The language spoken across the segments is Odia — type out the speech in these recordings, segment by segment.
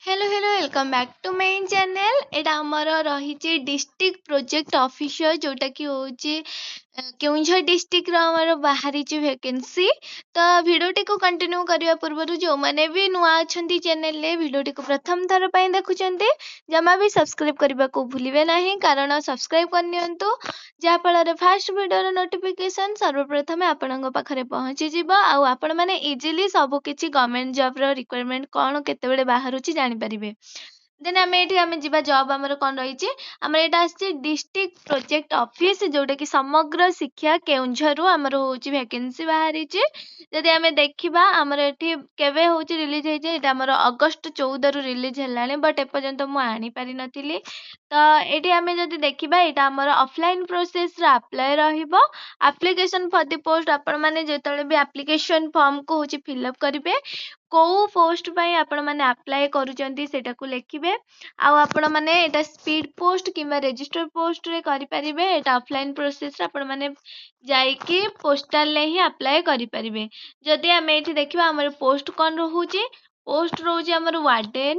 Hello hello, welcome back to my channel. ଏଇଟା ଆମର ରହିଛି ଡିଷ୍ଟ୍ରିକ୍ଟ ପ୍ରୋଜେକ୍ଟ ଅଫିସର, ଯେଉଁଟାକି ହେଉଛି କେଉଁଝର ଡିଷ୍ଟ୍ରିକ୍ଟର ଆମର ବାହାରିଛି ଭେକେନ୍ସି। ତ ଭିଡ଼ିଓଟିକୁ କଣ୍ଟିନ୍ୟୁ କରିବା ପୂର୍ବରୁ, ଯେଉଁମାନେ ବି ନୂଆ ଅଛନ୍ତି ଚ୍ୟାନେଲରେ, ଭିଡ଼ିଓଟିକୁ ପ୍ରଥମ ଥର ପାଇଁ ଦେଖୁଛନ୍ତି, ଜମା ବି ସବସ୍କ୍ରାଇବ୍ କରିବାକୁ ଭୁଲିବେ ନାହିଁ, କାରଣ ସବସ୍କ୍ରାଇବ୍ କରିନିଅନ୍ତୁ, ଯାହାଫଳରେ ଫାଷ୍ଟ ଭିଡ଼ିଓର ନୋଟିଫିକେସନ୍ ସର୍ବପ୍ରଥମେ ଆପଣଙ୍କ ପାଖରେ ପହଞ୍ଚିଯିବ ଆଉ ଆପଣମାନେ ଇଜିଲି ସବୁକିଛି ଗଭର୍ଣ୍ଣମେଣ୍ଟ ଜବ୍ର ରିକ୍ୱାରମେଣ୍ଟ କ'ଣ କେତେବେଳେ ବାହାରୁଛି ଜାଣିପାରିବେ। ଦେନ୍ ଆମେ ଏଠି ଆମେ ଯିବା, ଜବ୍ ଆମର କ'ଣ ରହିଛି। ଆମର ଏଇଟା ଆସିଛି ଡିଷ୍ଟ୍ରିକ୍ଟ ପ୍ରୋଜେକ୍ଟ ଅଫିସ୍, ଯେଉଁଟାକି ସମଗ୍ର ଶିକ୍ଷା କେଉଁଝରରୁ ଆମର ହେଉଛି ଭ୍ୟାକେନ୍ସି ବାହାରିଛି। ଯଦି ଆମେ ଦେଖିବା, ଆମର ଏଠି କେବେ ହେଉଛି ରିଲିଜ୍ ହେଇଛି? ଏଇଟା ଆମର ଅଗଷ୍ଟ 14ରୁ ରିଲିଜ୍ ହେଲାଣି, ବଟ୍ ଏପର୍ଯ୍ୟନ୍ତ ମୁଁ ଆଣିପାରିନଥିଲି। ତ ଏଇଠି ଆମେ ଯଦି ଦେଖିବା, ଏଇଟା ଆମର ଅଫଲାଇନ୍ ପ୍ରୋସେସ୍ର ଆପ୍ଲାଏ ରହିବ। ଆପ୍ଲିକେସନ୍ ଫର୍ the post, ଆପଣମାନେ ଯେତେବେଳେ ବି ଆପ୍ଲିକେସନ୍ ଫର୍ମକୁ ହେଉଛି ଫିଲ୍ଅପ୍ କରିବେ, କେଉଁ ପୋଷ୍ଟ ପାଇଁ ଆପଣମାନେ ଆପ୍ଲାଏ କରୁଛନ୍ତି ସେଇଟାକୁ ଲେଖିବେ। ଆଉ ଆପଣମାନେ ଏଇଟା ସ୍ପିଡ୍ ପୋଷ୍ଟ କିମ୍ବା ରେଜିଷ୍ଟର ପୋଷ୍ଟରେ କରିପାରିବେ। ଏଇଟା ଅଫଲାଇନ୍ ପ୍ରୋସେସ୍ରେ ଆପଣମାନେ ଯାଇକି ପୋଷ୍ଟାଲରେ ହିଁ ଆପ୍ଲାଏ କରିପାରିବେ। ଯଦି ଆମେ ଏଇଠି ଦେଖିବା, ଆମର ପୋଷ୍ଟ କ'ଣ ରହୁଛି? ପୋଷ୍ଟ ରହୁଛି ଆମର warden,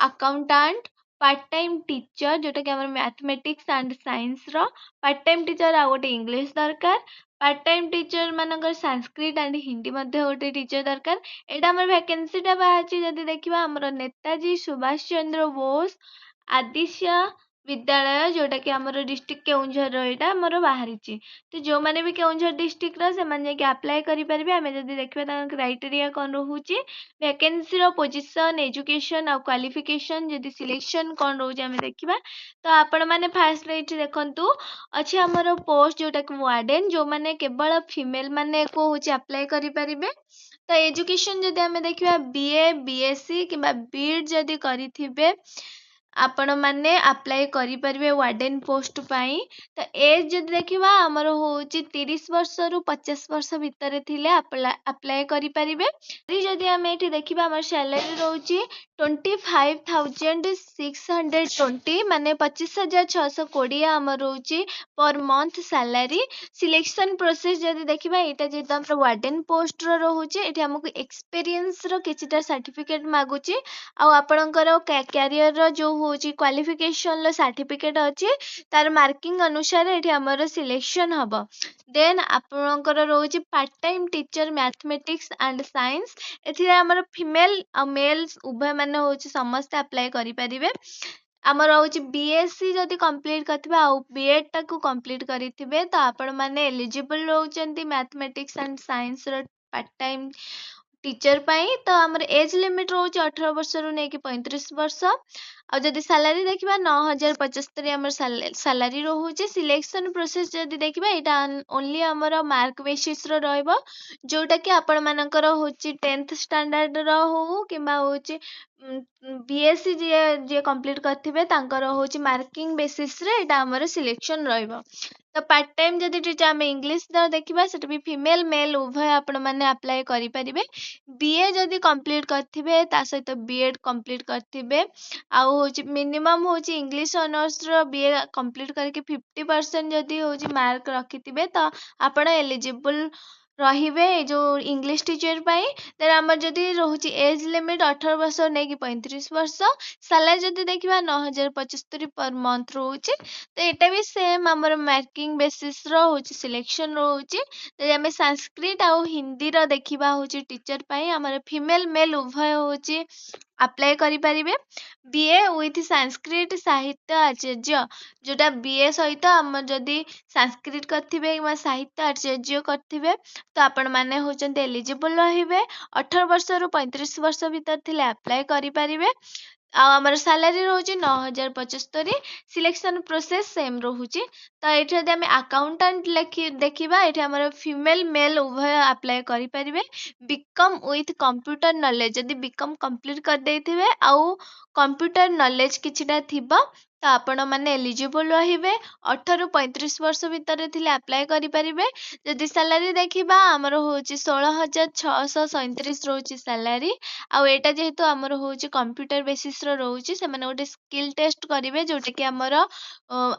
accountant, part time teacher, ଯେଉଁଟାକି ଆମର ମ୍ୟାଥମେଟିକ୍ସ ଆଣ୍ଡ ସାଇନ୍ସର ପାର୍ଟ ଟାଇମ୍ ଟିଚର, ଆଉ ଗୋଟେ ଇଂଲିଶ ଦରକାର। ପାର୍ଟ ଟାଇମ୍ ଟିଚର ମାନଙ୍କର ସାଂସ୍କ୍ରିଟ ଆଣ୍ଡ ହିନ୍ଦୀ ମଧ୍ୟ ଗୋଟେ ଟିଚର ଦରକାର। ଏଇଟା ଆମର ଭ୍ୟାକେନ୍ସିଟା ବାହାରିଛି। ଯଦି ଦେଖିବା, ଆମର ନେତାଜୀ ସୁଭାଷ ଚନ୍ଦ୍ର ବୋଷ ଆଦର୍ଶ ବିଦ୍ୟାଳୟ, ଯେଉଁଟାକି ଆମର ଡିଷ୍ଟ୍ରିକ୍ଟ କେଉଁଝରର ଏଇଟା ଆମର ବାହାରିଛି। ତ ଯେଉଁମାନେ ବି କେଉଁଝର ଡିଷ୍ଟ୍ରିକ୍ଟର, ସେମାନେ ଯାଇକି ଆପ୍ଲାଏ କରିପାରିବେ। ଆମେ ଯଦି ଦେଖିବା, ତାଙ୍କ କ୍ରାଇଟେରିଆ କ'ଣ ରହୁଛି, ଭ୍ୟାକେନ୍ସିର ପୋଜିସନ୍, ଏଜୁକେସନ୍ ଆଉ କ୍ୱାଲିଫିକେସନ୍, ଯଦି ସିଲେକ୍ସନ୍ କ'ଣ ରହୁଛି ଆମେ ଦେଖିବା। ତ ଆପଣମାନେ ଫାଷ୍ଟ ଏଇଠି ଦେଖନ୍ତୁ, ଅଛି ଆମର ପୋଷ୍ଟ ଯେଉଁଟାକି ୱାର୍ଡେନ୍, ଯେଉଁମାନେ କେବଳ ଫିମେଲ୍ ମାନେ ହେଉଛି ଆପ୍ଲାଏ କରିପାରିବେ। ତ ଏଜୁକେସନ୍ ଯଦି ଆମେ ଦେଖିବା, ବି ଏ, ବି ଏସ୍ ସି କିମ୍ବା ବି ଏଡ଼୍ ଯଦି କରିଥିବେ, ଆପଣମାନେ ଆପ୍ଲାଏ କରିପାରିବେ ୱାର୍ଡେନ୍ ପୋଷ୍ଟ ପାଇଁ। ତ ଏଜ୍ ଯଦି ଦେଖିବା, ଆମର ହେଉଛି 30 ବର୍ଷରୁ 50 ବର୍ଷ ଭିତରେ ଥିଲେ ଆପ୍ଲାଏ କରିପାରିବେ। ଯଦି ଆମେ ଏଠି ଦେଖିବା, ଆମର ସାଲାରୀ ରହୁଛି 25,620, ମାନେ 25,620 ଆମର ରହୁଛି per month salary. Selection process ଯଦି ଦେଖିବା, ଏଇଟା ଯେହେତୁ ଆମର ୱାର୍ଡେନ୍ ପୋଷ୍ଟର ରହୁଛି, ଏଠି ଆମକୁ ଏକ୍ସପେରିଏନ୍ସର କିଛିଟା ସାର୍ଟିଫିକେଟ୍ ମାଗୁଛି ଆଉ ଆପଣଙ୍କର କ୍ୟାରିୟରର ଯେଉଁ ହେଉଛି କ୍ୱାଲିଫିକେସନର ସାର୍ଟିଫିକେଟ୍ ଅଛି, ତାର ମାର୍କିଂ ଅନୁସାରେ ଏଠି ଆମର ସିଲେକ୍ସନ୍ ହେବ। ଦେନ୍ ଆପଣଙ୍କର ରହୁଛି part time teacher mathematics and science। ଏଥିରେ ଆମର ଫିମେଲ୍ ଆଉ ମେଲ୍ ଉଭୟ ମାନେ ହେଉଛି ସମସ୍ତେ ଆପ୍ଲାଏ କରିପାରିବେ। ଆମର ରହୁଛି ବି ଏସ୍ ସି ଯଦି କମ୍ପ୍ଲିଟ୍ କରିଥିବେ ଆଉ ବି ଏଡ଼୍ଟାକୁ କମ୍ପ୍ଲିଟ୍ କରିଥିବେ, ତ ଆପଣମାନେ ଏଲିଜିବଲ୍ ରହୁଛନ୍ତି ମ୍ୟାଥମେଟିକ୍ସ ଆଣ୍ଡ ସାଇନ୍ସର ପାର୍ଟ ଟାଇମ୍ ଟିଚର ପାଇଁ। ତ ଆମର ଏଜ୍ ଲିମିଟ୍ ରହୁଛି 18 ବର୍ଷରୁ ନେଇକି 35 ବର୍ଷ। ଆଉ ଯଦି ସାଲାରୀ ଦେଖିବା, 9075 ଆମର ସାଲାରୀ ରହୁଛି। ସିଲେକ୍ସନ୍ ପ୍ରୋସେସ୍ ଯଦି ଦେଖିବା, ଏଇଟା ଓନ୍ଲି ଆମର ମାର୍କ ବେସିସ୍ର ରହିବ, ଯେଉଁଟାକି ଆପଣମାନଙ୍କର ହେଉଛି ଟେନ୍ଥ ଷ୍ଟାଣ୍ଡାର୍ଡ଼ର ହଉ କିମ୍ବା ହେଉଛି ବି ଏସ୍ ସି ଯିଏ ଯିଏ କମ୍ପ୍ଲିଟ୍ କରିଥିବେ, ତାଙ୍କର ହେଉଛି ମାର୍କିଂ ବେସିସ୍ରେ ଏଇଟା ଆମର ସିଲେକ୍ସନ୍ ରହିବ। ତ ପାର୍ଟ ଟାଇମ୍ ଯଦି ଟିଚର ଆମେ ଇଂଲିଶର ଦେଖିବା, ସେଟା ବି ଫିମେଲ୍ ମେଲ୍ ଉଭୟ ଆପଣମାନେ ଆପ୍ଲାଏ କରିପାରିବେ। ବି ଏ ଯଦି କମ୍ପ୍ଲିଟ୍ କରିଥିବେ, ତା ସହିତ ବି ଏଡ଼୍ କମ୍ପ୍ଲିଟ୍ କରିଥିବେ ଆଉ ହେଉଛି ମିନିମମ୍ ହେଉଛି ଇଂଲିଶ ଅନର୍ସର ବି ଏ କମ୍ପ୍ଲିଟ୍ କରିକି 50% ଯଦି ହେଉଛି ମାର୍କ ରଖିଥିବେ, ତ ଆପଣ ଏଲିଜିବୁଲ୍ ରହିବେ ଏଇ ଯେଉଁ ଇଂଲିଶ ଟିଚର ପାଇଁ। ଦେନ୍ ଆମର ଯଦି ରହୁଛି ଏଜ୍ ଲିମିଟ୍ 18 ବର୍ଷ ନେଇକି 35 ବର୍ଷ। ସାଲାରୀ ଯଦି ଦେଖିବା, 9075 ପର୍ ମନ୍ଥ ରହୁଛି। ତ ଏଇଟା ବି ସେମ୍ ଆମର ମାର୍କିଂ ବେସିସ୍ର ହେଉଛି ସିଲେକ୍ସନ୍ ରହୁଛି। ଯଦି ଆମେ ସାଂସ୍କ୍ରିଟ ଆଉ ହିନ୍ଦୀର ଦେଖିବା ହେଉଛି ଟିଚର ପାଇଁ, ଆମର ଫିମେଲ୍ ମେଲ୍ ଉଭୟ ହେଉଛି ଆପ୍ଲାଏ କରିପାରିବେ। ବି ଏ ୱିଥ୍ ସାଂସ୍କ୍ରିଟ ସାହିତ୍ୟ ଆଚାର୍ଯ୍ୟ, ଯେଉଁଟା ବି ଏ ସହିତ ଆମର ଯଦି ସାଂସ୍କ୍ରିଟ କରିଥିବେ କିମ୍ବା ସାହିତ୍ୟ ଆଚାର୍ଯ୍ୟ କରିଥିବେ, ତ ଆପଣମାନେ ହେଉଛନ୍ତି ଏଲିଜିବଲ୍ ରହିବେ। 18 ବର୍ଷରୁ 35 ବର୍ଷ ଭିତରେ ଥିଲେ ଆପ୍ଲାଏ କରିପାରିବେ। ଆଉ ଆମର ସାଲାରୀ ରହୁଛି 9075। ସିଲେକ୍ସନ୍ ପ୍ରୋସେସ୍ ସେମ୍ ରହୁଛି। ତ ଏଇଠି ଯଦି ଆମେ ଆକାଉଣ୍ଟାଣ୍ଟ ଲେଖି ଦେଖିବା, ଏଠି ଆମର ଫିମେଲ୍ ମେଲ୍ ଉଭୟ ଆପ୍ଲାଏ କରିପାରିବେ। ବିକମ୍ ୱିଥ୍ କମ୍ପ୍ୟୁଟର ନଲେଜ୍, ଯଦି ବିକମ୍ କମ୍ପ୍ଲିଟ୍ କରିଦେଇଥିବେ ଆଉ କମ୍ପ୍ୟୁଟର ନଲେଜ୍ କିଛିଟା ଥିବ, ତ ଆପଣମାନେ ଏଲିଜିବଲ୍ ରହିବେ। 18ରୁ 35 ବର୍ଷ ଭିତରେ ଥିଲେ ଆପ୍ଲାଏ କରିପାରିବେ। ଯଦି ସାଲାରୀ ଦେଖିବା, ଆମର ହେଉଛି 16,637 ରହୁଛି ସାଲାରୀ। ଆଉ ଏଇଟା ଯେହେତୁ ଆମର ହେଉଛି କମ୍ପ୍ୟୁଟର ବେସିସ୍ର ରହୁଛି, ସେମାନେ ଗୋଟେ ସ୍କିଲ୍ ଟେଷ୍ଟ କରିବେ, ଯେଉଁଟାକି ଆମର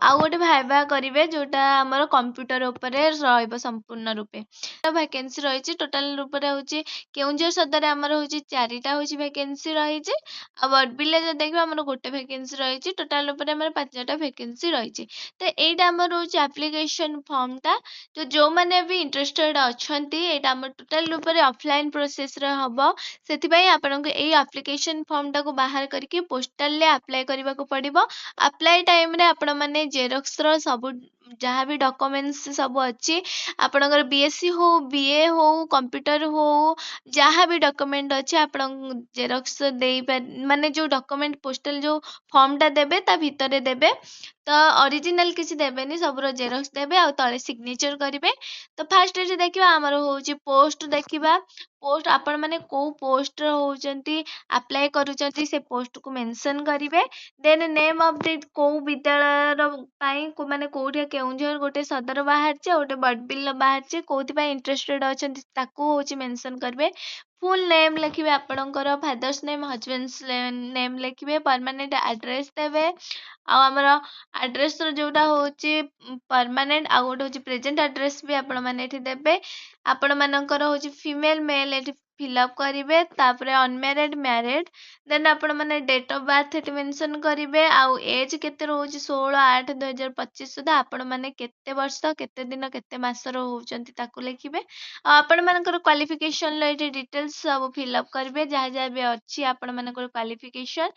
ଆଉ ଗୋଟେ ଭାଇବା କରିବେ, ଯେଉଁଟା ଆମର କମ୍ପ୍ୟୁଟର ଉପରେ ରହିବ ସମ୍ପୂର୍ଣ୍ଣ ରୂପେ। ଭ୍ୟାକେନ୍ସି ରହିଛି ଟୋଟାଲ ରୂପରେ ହେଉଛି କେଉଁଝର ସଦରରେ ଆମର ହେଉଛି ଚାରିଟା ହେଉଛି ଭ୍ୟାକେନ୍ସି ରହିଛି। ଆଉ ବଡ଼ବିଲରେ ଯଦି ଦେଖିବା, ଆମର ଗୋଟେ ଭ୍ୟାକେନ୍ସି ରହିଛି। ଟୋଟାଲ ଉପରେ ଆମର 5ଟା ଭ୍ୟାକେନ୍ସି ରହିଛି। ତ ଏଇଟା ଆମର ରହୁଛି ଆପ୍ଲିକେସନ୍ ଫର୍ମଟା। ତ ଯେଉଁମାନେ ବି ଇଣ୍ଟରେଷ୍ଟେଡ୍ ଅଛନ୍ତି, ଏଇଟା ଆମର ଟୋଟାଲ ଉପରେ ଅଫଲାଇନ୍ ପ୍ରୋସେସ୍ରେ ହେବ। ସେଥିପାଇଁ ଆପଣଙ୍କୁ ଏଇ ଆପ୍ଲିକେସନ୍ ଫର୍ମଟାକୁ ବାହାର କରିକି ପୋଷ୍ଟାଲରେ ଆପ୍ଲାଏ କରିବାକୁ ପଡ଼ିବ। ଆପ୍ଲାଏ ଟାଇମ୍ରେ ଆପଣମାନେ ଜେରକ୍ସର ସବୁ ଯାହା ବି ଡକୁମେଣ୍ଟସ୍ ସବୁ ଅଛି, ଆପଣଙ୍କର ବିଏସ୍ସି ହଉ, ବିଏ ହଉ, କମ୍ପ୍ୟୁଟର ହଉ, ଯାହା ବି ଡକୁମେଣ୍ଟ ଅଛି, ଆପଣ ଜେରକ୍ସ ଦେଇପାରି ମାନେ ଯେଉଁ ଡକୁମେଣ୍ଟ ପୋଷ୍ଟାଲ ଯେଉଁ ଫର୍ମଟା ଦେବେ, ତା ଭିତରେ ଦେବେ। ତ ଅରିଜିନାଲ କିଛି ଦେବେନି, ସବୁର ଜେରକ୍ସ ଦେବେ ଆଉ ତଳେ ସିଗ୍ନେଚର କରିବେ। ତ ଫାଷ୍ଟ ଏଠି ଦେଖିବା, ଆମର ହେଉଛି ପୋଷ୍ଟ ଦେଖିବା। ପୋଷ୍ଟ ଆପଣମାନେ କେଉଁ ପୋଷ୍ଟର ହେଉଛନ୍ତି ଆପ୍ଲାଏ କରୁଛନ୍ତି, ସେ ପୋଷ୍ଟକୁ ମେନସନ୍ କରିବେ। ଦେନ୍ ନେମ୍ ଅଫ୍ the କେଉଁ ବିଦ୍ୟାଳୟର ପାଇଁ, ମାନେ କେଉଁଠି, କେଉଁଝର ଗୋଟେ ସଦର ବାହାରିଛି ଆଉ ଗୋଟେ ବଡ଼ବିଲ ବାହାରିଛି, କେଉଁଥିପାଇଁ ଇଣ୍ଟରେଷ୍ଟେଡ୍ ଅଛନ୍ତି ତାକୁ ହେଉଛି ମେନସନ୍ କରିବେ। ଫୁଲ୍ ନେମ୍ ଲେଖିବେ, ଆପଣଙ୍କର ଫାଦର୍ସ ନେମ୍, ହଜବେଣ୍ଡସ୍ ନେମ୍ ଲେଖିବେ। ପରମାନେଣ୍ଟ ଆଡ୍ରେସ୍ ଦେବେ। ଆଉ ଆମର ଆଡ୍ରେସ୍ର ଯେଉଁଟା ହେଉଛି ପରମାନେଣ୍ଟ ଆଉ ଗୋଟେ ହେଉଛି ପ୍ରେଜେଣ୍ଟ ଆଡ୍ରେସ୍ ବି ଆପଣମାନେ ଏଠି ଦେବେ। ଆପଣମାନଙ୍କର ହେଉଛି ଫିମେଲ୍, ମେଲ୍ ଏଠି ଫିଲ୍ଅପ୍ କରିବେ। ତାପରେ ଅନମ୍ୟାରେଡ୍, ମ୍ୟାରେଡ୍। ଦେନ୍ ଆପଣମାନେ ଡେଟ୍ ଅଫ୍ ବାର୍ଥ ଏଠି ମେନସନ୍ କରିବେ। ଆଉ ଏଜ୍ କେତେ ରହୁଛି, 16/8/2025 ସୁଦ୍ଧା ଆପଣମାନେ କେତେ ବର୍ଷ, କେତେ ଦିନ, କେତେ ମାସର ହେଉଛନ୍ତି ତାକୁ ଲେଖିବେ। ଆଉ ଆପଣମାନଙ୍କର କ୍ୱାଲିଫିକେସନ୍ର ଏଠି ଡିଟେଲ୍ସ ସବୁ ଫିଲ୍ଅପ୍ କରିବେ, ଯାହା ଯାହା ବି ଅଛି ଆପଣମାନଙ୍କର କ୍ୱାଲିଫିକେସନ୍।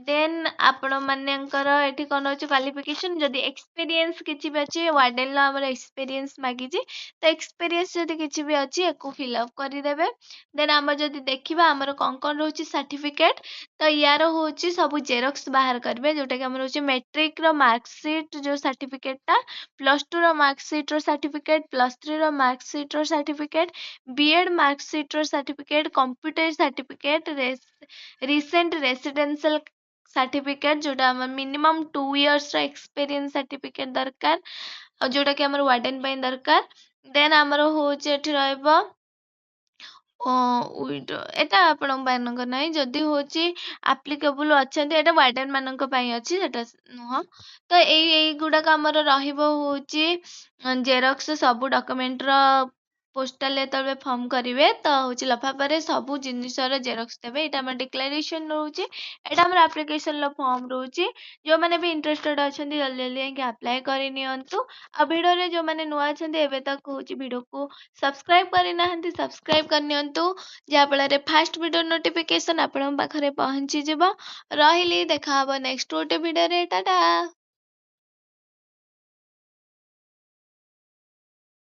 ଦେନ୍ ଆପଣମାନଙ୍କର ଏଠି କ'ଣ ରହୁଛି କ୍ୱାଲିଫିକେସନ୍, ଯଦି ଏକ୍ସପିରିଏନ୍ସ କିଛି ବି ଅଛି, ୱାର୍ଡ଼େନ୍ର ଆମର ଏକ୍ସପିରିଏନ୍ସ ମାଗିଛି, ତ ଏକ୍ସପିରିଏନ୍ସ ଯଦି କିଛି ବି ଅଛି ୟାକୁ ଫିଲ୍ଅପ୍ କରିଦେବେ। ଦେନ୍ ଆମର ଯଦି ଦେଖିବା, ଆମର କ'ଣ କ'ଣ ରହୁଛି ସାର୍ଟିଫିକେଟ୍, ତ ୟାର ହେଉଛି ସବୁ ଜେରକ୍ସ ବାହାର କରିବେ, ଯେଉଁଟାକି ଆମର ହେଉଛି ମେଟ୍ରିକ୍ର ମାର୍କସିଟ୍ ଯେଉଁ ସାର୍ଟିଫିକେଟ୍ଟା, ପ୍ଲସ୍ ଟୁର ମାର୍କସିଟ୍ର ସାର୍ଟିଫିକେଟ୍, ପ୍ଲସ୍ ଥ୍ରୀର ମାର୍କସିଟ୍ର ସାର୍ଟିଫିକେଟ୍, ବିଏଡ଼୍ ମାର୍କସିଟ୍ର certificate, computer certificate, recent residential certificate, ଯେଉଁଟା ଆମର ମିନିମମ୍ 2 ଇୟର୍ସର ଏକ୍ସପିରିଏନ୍ସ ସାର୍ଟିଫିକେଟ୍ ଦରକାର ଆଉ ଯେଉଁଟାକି ଆମର ୱାର୍ଡ଼େନ୍ ପାଇଁ ଦରକାର। ଦେନ୍ ଆମର ହେଉଛି ଏଠି ରହିବ ଏଇଟା ଆପଣଙ୍କ ନାହିଁ, ଯଦି ହେଉଛି ଆପ୍ଲିକେବୁଲ୍ ଅଛନ୍ତି। ଏଇଟା ୱାର୍ଡ଼େନ୍ ମାନଙ୍କ ପାଇଁ ଅଛି, ସେଟା ନୁହଁ। ତ ଏଇଗୁଡ଼ାକ ଆମର ରହିବ ହେଉଛି ଜେରକ୍ସ ସବୁ ଡକୁମେଣ୍ଟର। ପୋଷ୍ଟାଲ ଯେତେବେଳେ ଫର୍ମ କରିବେ, ତ ହେଉଛି ଲଫାପାରେ ସବୁ ଜିନିଷର ଜେରକ୍ସ ଦେବେ। ଏଇଟା ଆମର ଡିକ୍ଲାରେସନ୍ ରହୁଛି, ଏଇଟା ଆମର ଆପ୍ଲିକେସନ୍ର ଫର୍ମ ରହୁଛି। ଯେଉଁମାନେ ବି ଇଣ୍ଟରେଷ୍ଟେଡ୍ ଅଛନ୍ତି, ଜଲ୍ଦି ଜଲ୍ଦି ଯାଇକି ଆପ୍ଲାଏ କରିନିଅନ୍ତୁ। ଆଉ ଭିଡ଼ିଓରେ ଯେଉଁମାନେ ନୂଆ ଅଛନ୍ତି, ଏବେ ତକ ହେଉଛି ଭିଡ଼ିଓକୁ ସବସ୍କ୍ରାଇବ୍ କରିନାହାନ୍ତି, ସବସ୍କ୍ରାଇବ୍ କରିନିଅନ୍ତୁ, ଯାହାଫଳରେ ଫାଷ୍ଟ ଭିଡ଼ିଓ ନୋଟିଫିକେସନ୍ ଆପଣଙ୍କ ପାଖରେ ପହଞ୍ଚିଯିବ। ରହିଲି, ଦେଖା ହେବ ନେକ୍ସଟ ଗୋଟେ ଭିଡ଼ିଓରେ। ଟାଟା।